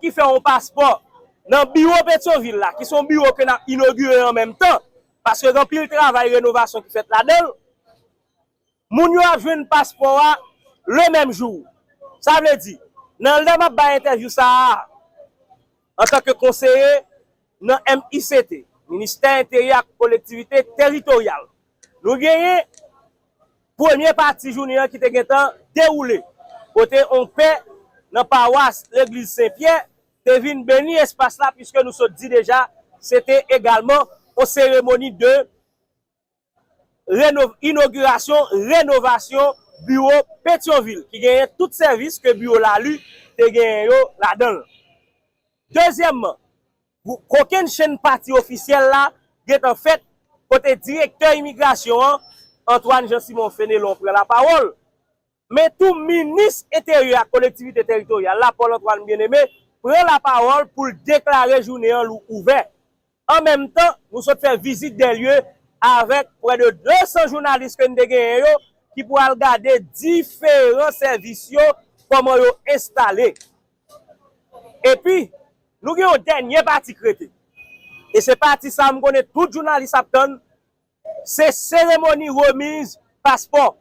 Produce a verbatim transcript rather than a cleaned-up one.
ki fè yon paspò nan biwo Petyonvil la, ki se yon biwo ke n ap inogire an menm tan, paske gen anpil travay renovasyon ki fèt ladan l, moun yo ap jwenn paspò a le menm jou. Sa vle di, nan lè m ap bay entèvyou sa a, antanke konseye nan M I C T, Ministè Enteryè ak Kolektivite Teritoryal, nou genyen premye pati jounen an ki te gentan dewoule, kote yon pè nan pawas legliz Sen Pyè te vin beni espas la, piske nou sot di deja, se te egalman yon seremoni de reno- inogirasyon, renovasyon biwo Petyonvil, ki genyen tout sèvis ke biwo Lali te genyen yo ladan l. Dezyèmman, kokenn chenn pati ofisyèl la gentan fèt, kote direktè imigrasyon an, Antoine Jean Simon Fenelon, pran lapawòl, men tou minis enteryè ak kolektivite teritoryal la, Paul Antoine Bien-Aimé, pran lapawòl pou l deklare jounen an lou ouvè. An menm tan, nou sot fè vizit dè lye avèk prè de de san jounalis ke n te genyen yo, ki pou al gade diferan sèvis yo, kòman yo enstale. Epi, nou gen yon dènye pati k rete. E se pati sa a m konnen tout jounalis ap tann, se seremoni remiz paspò.